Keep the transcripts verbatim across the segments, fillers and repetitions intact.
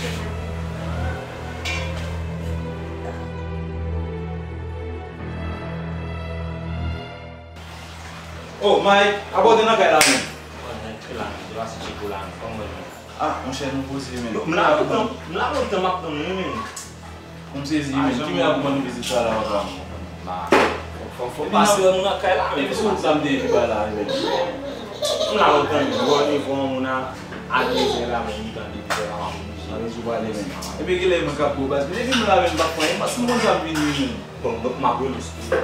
Oh, Mike, apa w te nan kay la menm? Mwen nan kay la menm, te pase tcheke w la menm, kòman w ye menm? Ah, monchè, nou poze menm. M la lontan, m la lontan m ap tann ou menm. M sezi, men. Ki men ap ban nou vizit sa la ankò? Ba, fò, fò, fò pase wè moun nan kay la, men. Epi se ou sa m te epi ba la, men. M la lontan, men. Wè nivo an moun a, a trèzè la, men, m tande depi lè la, m ap oblije. Ann rete pale, men. Epi kilè mwen k ap bo baz? Men depi m la, men, m pa fè anyen, paske m konn sa m vini, men. Bon, m ap rele w.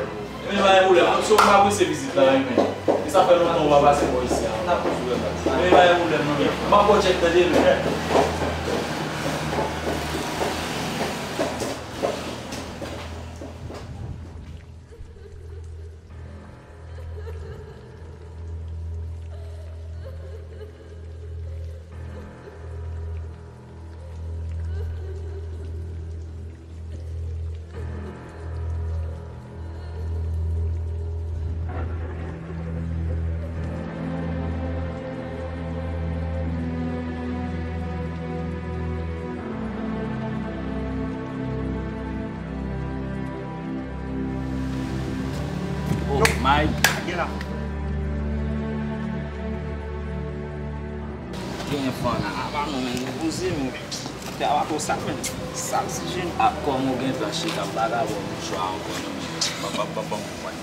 Men pa gen pwoblèm, m ap apresye vizit la, wi, men. E sa fè lontan ou pa pase bò isi a. N ap toujou wè baz. Men pa gen pwoblèm, non, men. M ap ba w tchèk, tande, men. Oh my. Gen enfant la, apa nou menm nou poze, men fè apa pou sa, men sal si je m. A kòm ou gentan chita, m pa ka ba w mouchwa ankò, non, men. Ban, ban, ban, ban m pran.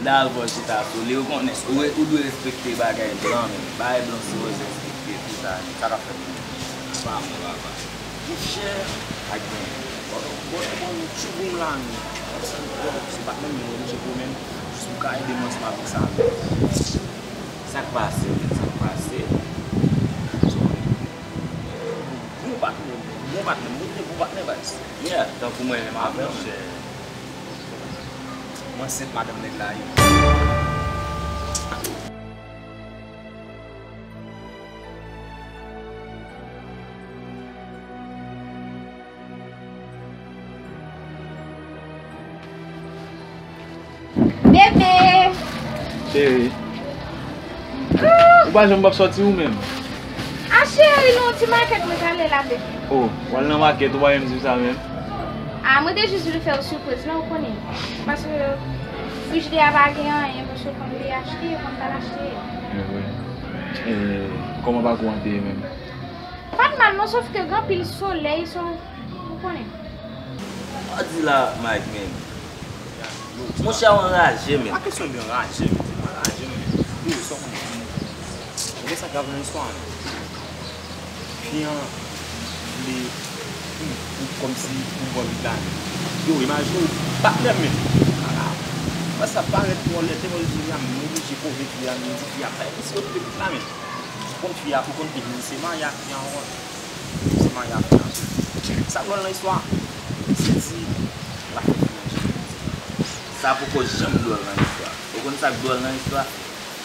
M ta al fè w chita sou li, ou konnen, ou, ou dwe respekte bagay blan, men. Bagay blan sipoze respekte, tout sa, sa k ap fèt, men. Pa mwen, papa. Monchè, ak gen. Bon, bon, bon, tchouboum la, men. Se pa menm mwen, monchè, pou menm. Jis pou ka ede m ansanm avèk sa, men. Sa k pase, men? Sa k pase? Bon patnè, bon patnè, bon patnè, baz. Yeah, tankou mwen menm avè w, men. M ansent madanm nèg la ye. Bebe! Cheri. Ou pa janm p ap sòti ou menm? A cheri, nan yon ti makèt mwen t ale la, bebe. Oh, w al nan makèt, ou pa menm di m sa menm? A, mwen te jis vle fè w sipriz la, ou konnen. Paske frijidè a pa gen anyen, paske kòm li achte, kòm pa l achte. Men vre. E kòman pakou an te ye menm? Pa t mal non, sòf ke gen anpil solèy, so, ou konnen. Sa w di la, Mike, menm? Monchè, w anraje, menm. Pa kesyon de anraje, menm. Se pa anraje, menm. Yo, sa w konn di, ou konn sa k grav nan istwa a, menm? Fi an vle pou, pou, kòmsi pou bò vit la, menm. Yo, imajine w, patnè m, menm. Ala, wè sa parèt twò lè, te mwen di fi a, m oblije pwove fi a, m di fi a, fè misye okipe pitit la, menm. Ou konn fi a, ou konn ki moun se marye ak fi a ankò. Se marye ak fi a. Sa dwòl nan istwa a, se di l ap fè fi manje. Sa poko janm dwòl nan istwa. Ou konn sa k dwòl nan istwa?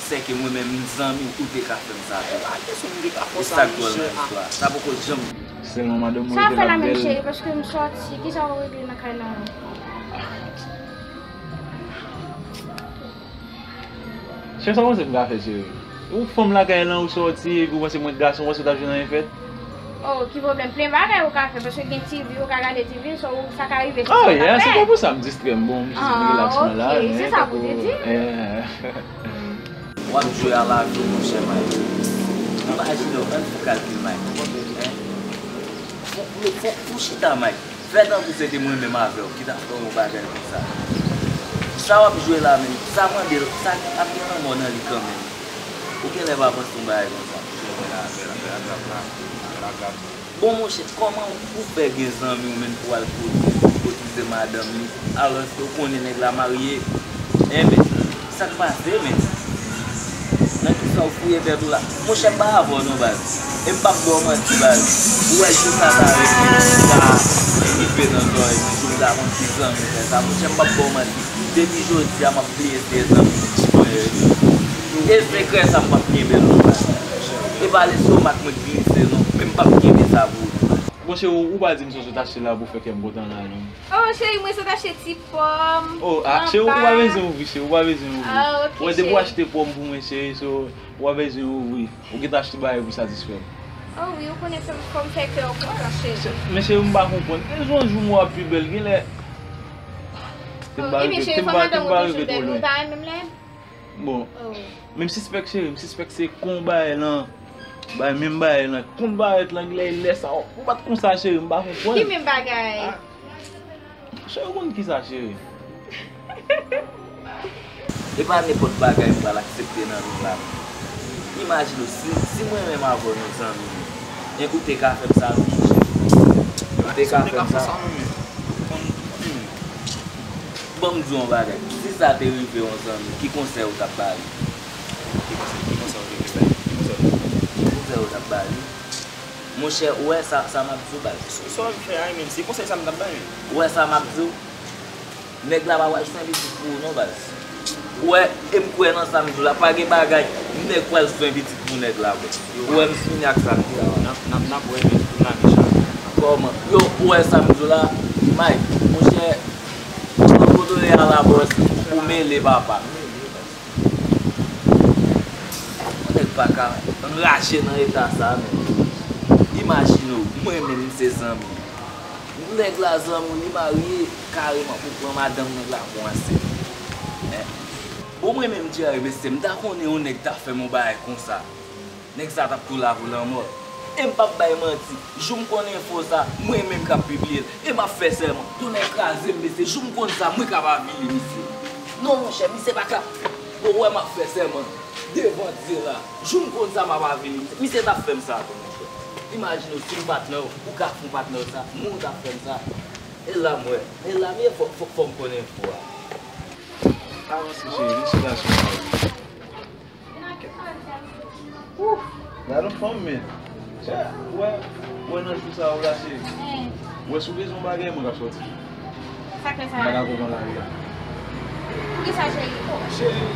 Sèke mwen menm m zanmi w, ou te ka fè m sa tou. E pa kesyon m te ka fè w sa, monchè. E sa k dwòl nan istwa. Sa poko janm. Sèlman madanm mwen te la bèl. Sa fè la menm, cheri, paske m sòti. Kisa w regle nan kay la? Cheri, sa w panse m ka fè, cheri? Ou fanm lakay lan, ou sòti, epi ou panse mwen t gason, ou panse w t ap jwenn anyen fèt? Oh, ki pwoblèm? Plen bagay ou ka fè, paske gen T V, ou ka gade T V, so, ou, sa ka rive, se sa ou ka fè. Oh, yeah, se pa pou sa m distrè m, bon, m jis vin relax mwen la, men tankou, eh. W ap jwe a lavi w, monchè Mike. Imajine w, ann fè kalkil, Mike. Hein? Fò, fò, fò, fò chita, Mike. Fè tankou se te mwen menm avè w ki t ap fè w yon bagay konsa. Sa w ap jwe la menm, sa mande l, sa ap gen lanmò nan li kanmenm. Ou genlè pa panse yon bagay konsa. Bon, monchè, kòman ou fè gen zanmi w menm pou w al kotize, kotize madanm li, alòske w konnen nèg la marye? Enben, sa k pase, menm? Nan kisa w fouye tèt ou la? Monchè, m pa avè w non, baz. E m p ap ba w manti, baz. Ou wè, jou sa ta rive, m ta rive nan zòrèy m, jou m ta konn ki zanmi fè sa. Monchè, m p ap ba w manti. Depi jodi a, m ap plede zanmi ti frè yo. E sekrè sa, m p ap kenbe l non, baz. E pa lestomak mwen k glise non, men m p ap kenbe sa pou ou non, baz. Bon, cheri, ou, ou pa di m se w sot achte la pou fè kè m kontan la, non. Oh, cheri, mwen sot achte ti pòm. Oh, ah, cheri, ou pa bezwen ouvri, cheri, ou pa bezwen ouvri. Ah, ok, cheri. Ou wè, depi w achte pòm pou mwen, cheri, so, ou pa bezwen ouvri. Ou gentan achte bagay pou satisfè m. Oh wi, ou konnen fè m, fò m fè kè w kontan, cheri. Men cheri, m pa konprann. Gen jou, yon jou mwen w ap pi bèl, genlè. Te m pa reve, te m pa, te m pa reve twò lwen. Ou pa renmen m lèd? Bon, m sispèk, cheri, m sispèk se kon bagay lan, bay menm bagay lan, konn parèt lan, lè, lè sa, ou pa t konsa, cheri, m pa konprann. Ki menm bagay? Cheri, ou konn kisa, cheri? E pa nenpòt bagay m pral aksepte nan vi m la. Imajine w, si, si mwen menm avè w nou zanmi, men ou te ka fè m sa, non, monchè? Ou te ka fè m sa? Ban m di w yon bagay. Si sa te rive yon zanmi, ki konsèy ou t ap ba li? Ki konsèy, ki konsèy ou te vle bay? Ki konsèy ou te vle bay? Ki konsèy ou t ap ba li? Monchè, ou wè sa, sa m ap di w, baz. Sa w vle fè a, menm se konsèy sa m t ap bay, menm. Ou wè sa m ap di w? Nèg la pa pral jwenn pitit pou ou non, baz. Ou wè, e m kwè nan sa m di w la, pa gen bagay, nèg pral jwenn pitit pou nèg la, baz. Ou wè, m fini ak sa m di w la. N ap, n ap, n ap wè, men, pou n la mechan. Kòman? Yo, ou wè sa m di w la? Mike, monchè, an kote w ye a la, bòs, ou mele, papa. Yon nèg pa ka anraje nan eta sa, men. Imajine w, mwen menm, m se zanmi. Nèg la zanmi w, li marye kareman pou pran madanm nèg la pou ansent. Bon, mwen menm, Jerry, mesye, m ta konnen yon nèg ta fè m yon bagay konsa. Nèg sa t ap tou la pou lanmò. E m p ap bay manti, jou m konn enfo sa, mwen menm k ap pibliye l. E m ap fè sèman. Tonnè kraze m, mesye, jou m konn sa, mwen k ap avili misye. Non, monchè, misye pa ka. Bon, wè m ap fè sèman. Devan Dye la. Jou m konn sa, m ap avili misye. Misye t ap fè m sa tou, monchè. Imajine w, si m patnè w, ou ka fè yon patnè w sa, mwen ou t ap fè m sa. E la m wè, e la m ye, fò, fò, fò m konn enfo a. Avanse, cheri, vin chita sou mwen. Gad yon fanm, men. Chè, wè, wè nan jou sa yo la, cheri. Wè, si w bezwen yon bagay, mwen k ap sòti. Sa k fè sa? M pa dakò pran lari a. Poukisa, cheri? Cheri,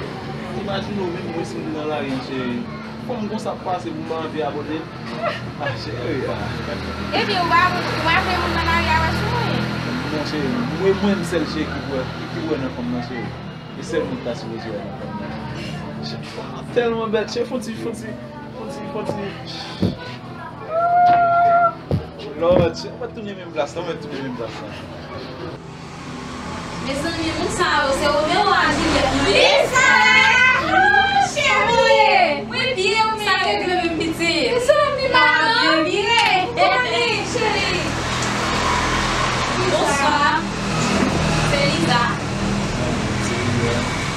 imajine w menm, mwen si m te nan lari an, cheri. Fanm konsa ap pase pou m pa anvi abòne. Ah, cheri, ah. Ebyen, ou pa, ou pa vle moun nan lari a wè sou mwen? Non, cheri, mwen, mwen, m sèl cheri ki wè, ki, ki wè nan fanm nan, cheri. E sèl moun ki ta sipoze wè nan fanm nan. Cheri, fanm nan tèlman bèl, cheri, fon ti, fon ti, fon ti, fon ti. Lòd, cheri, mwen tounen menm plas lan, mwen tounen menm plas lan. Mezanmi, moun sa yo, se Romeo a Juliette, non? Lisa! Oh, cheri! Mwen byen, ou menm? Sa k rive menm, pitit? Mezanmi, maman! Byen, byen. Kòman, cheri? Bonswa. Se Lisa.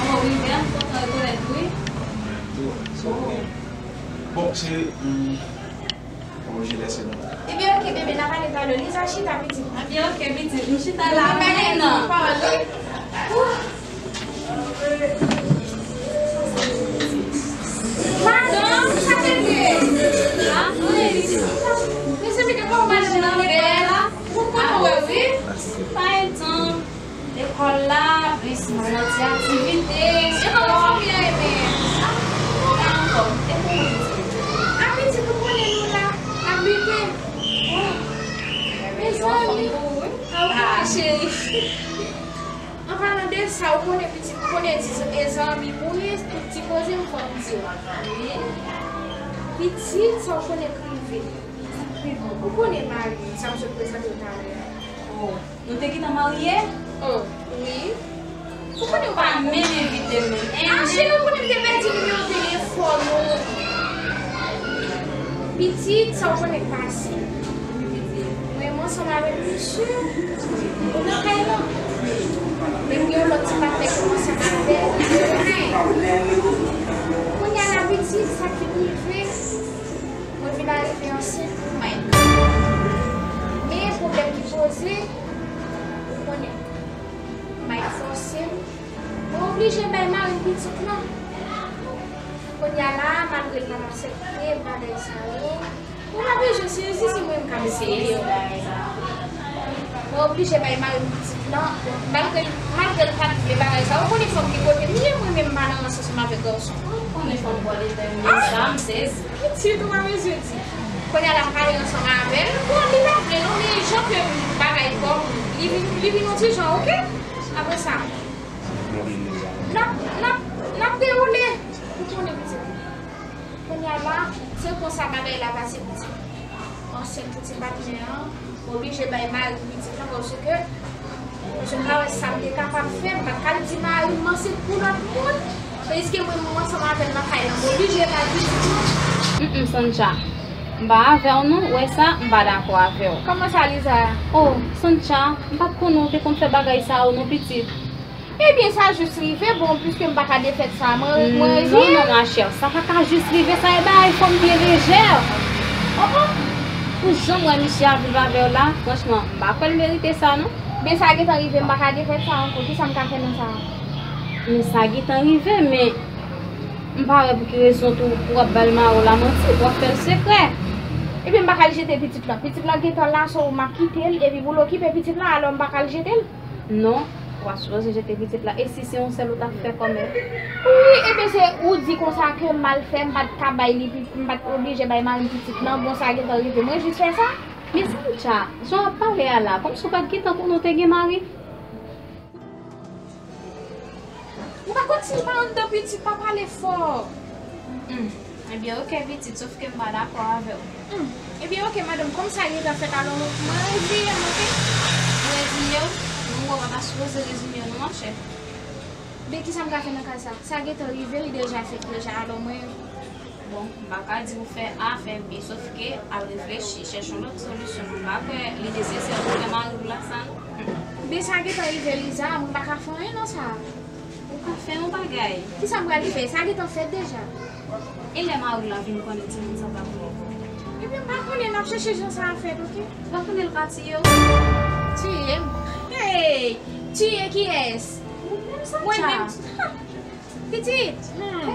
Oh, wi, byen, m kontan rekonèt ou, wi. Bon, cheri, hmm. Bon, je lèse nou. Ebyen, oke, bebe, n a pale talè. Lisa, chita, pitit. Ebyen, oke, pitit. M chita la, men non. Madanm, sa te ye? Ah, wi, pitit. Mezanmi, ke kòman madanm nan bèl? Ou kontan wè, wi. Pa entan. Lekòl la, plis moun nan ti aktivite, spò. E kòman fanmi an ye menm? Ah, nou pa ankò. E pou mwen, pitit. Ah, pitit, ou konnen nou la, n ap lite. Oh, mezanmi. Ah, ou konnen, cheri. An palan de sa, ou konnen, pitit, ou konnen di e zanmi pou ye, tout ti koze m fò m di w. Wi. Pitit, sa ou konnen k rive. Ou konnen mari m, sa m sot prezante w talè a. Oh. Nou te gentan marye? Oh, wi. Ou konnen ou pa menm envite m menm. Ah, cheri, ou konnen m te pèdi nimewo telefòn ou. Pitit, sa ou konnen k pase? Mwen, mwen ansanm avèk misye, nou nan kay lan. Epi yon lòt ti patnè kòmanse ap fè. Kounye a la, pitit, sa ki rive? Mwen vin arive ansent pou Mike. Men pwoblèm ki poze, ou konnen, Mike fòse m. Mwen oblije bay mari m pitit lan. Kounye a la, malgre l pa t aksepte bagay sa yo, ou pa bezwen sezi, se mwen menm k ap eseye. Mwen oblije bay mari m pitit lan. Malgre, malgre l pa t vle bagay sa, ou konnen fanm ki kote m ye, mwen menm m pa nan rans ansanm avèk gason. Ou konnen fanm bò detèmine sa, m sezi. Pitit, ou pa bezwen di. Kounye a la, m pale ansanm avè l. Bon, li pa vle non, men jan ke bagay fò, li vin, li vin yon ti jan, oke? Apre sa, n ap, n ap, n ap dewoule. Ou konnen, pitit. Kounye a la, se konsa bagay la pase, pitit. Ansent pou ti patnè an, m oblije bay mari pitit lan paske, paske m pa wè sa m te kapab fè. M pa t ka al di mari m m ansent pou lòt moun. Tandiske mwen menm ansanm avè l nan kay la, m oblije bay pitit mwen. Mm, mm, Sancha, m pa avè w non, ou wè sa, m pa dakò avè w. Kòman sa, Liza? Oh, Sancha, m pa t konnen w te konn fè bagay sa yo non, pitit. Ebyen, sa jis rive, bon, piske m pa ka defèt sa, mwen, mwen reziyen. Non, non, machè, sa pa ka jis rive, sa e bagay fanm byen lejè. Oh, oh. Pou jan m wè misye ap viv avè w la, franchman, m pa kwè l merite sa, non. Men sa gentan rive, m pa ka defèt sa ankò. Kisa m ka fè nan sa? Men sa gentan rive, men m pa wè pou ki rezon tou pou w ap ba l mari w la manti, pou w ap fè l sekrè. Ebyen, m pa ka al jete pitit lan. Pitit lan gentan la, so m ap kite l, epi pou l okipe pitit lan, alò m pa ka al jete l. Non, w ap sipoze jete pitit la. E si se yon sèl ou t ap fè kòmè? Wi, ebyen se ou di konsa ke m al fè, m pa t ka bay li, pi- m pa t oblije bay mari m pitit lan. Bon, sa gentan rive, mwen jis fè sa. Men Sancha, jan w ap pale a la, kòmsi w pa t gentan konnen w te gen mari? M pa konn si l pa anndan, pitit, pa pale fò. Hmm. Ebyen, oke, pitit, sòf ke m pa dakò avè w. Hmm. Ebyen, oke, madanm, kòm sa gentan fèt, alò, mwen reziye m, oke? Ou reziye w? Non, ou pa sipoze reziye w, non, monchè. Men kisa m ka fè nan ka sa? Sa gentan rive, li deja fèt deja, alò, mwen. Bon, m pa ka di w fè A, fè B, sòf ke al reflechi, chèche yon lòt solisyon. Mwen pa kwè li nesesè pou fè mari w la sa, non. Men sa gentan rive, Liza, mwen pa ka fè anyen nan sa. Ou ka fè yon bagay. Kisa m pral fè? Sa gentan fèt deja. E lè mari w la vin konnen timoun sa pa pou li? Ebyen, m pa konnen, n ap chèche jan sa a fèt, oke? Ou pa konnen l ka tiye w? Tiye m? Hey! Tiye kiyès? Mwen menm, Sancha. Mwen menm. Pitit! Hmm.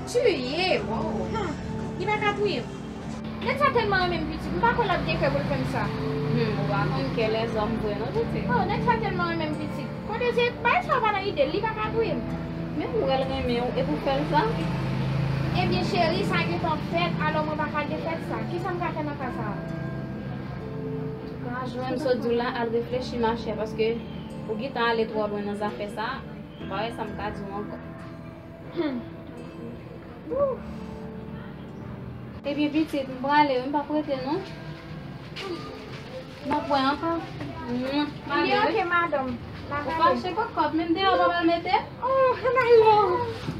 Tiye m! Hmm. Li pa ka touye m. Nèg sa tèlman renmen m, pitit. M pa kwè l ap gen kè pou l fè m sa. Hmm, ou pa konn kè lèzòm vre non, pitit. Oh, nèg sa tèlman renmen m, pitit. Kote se bagay sa yo pa nan ide l, li pa ka touye m. Men ou wè l renmen w, e pou fè l sa? Ebyen, cheri, sa gentan fèt, alò mwen pa ka defèt sa. Kisa m ka fè nan ka sa a? Antouka, jan m sot di w la, al reflechi, machè, paske ou gentan ale twò lwen nan zafè sa a. M pa wè sa m ka di w ankò. Hmm. Ebyen, pitit, m prale wi, m p ap rete non. M ap wè ankò. Hmm, m ale wi. Ebyen, oke, madanm. M ap ale. Ou fache kot kòb, menm deyò w pa pral mete? Oh, m ale.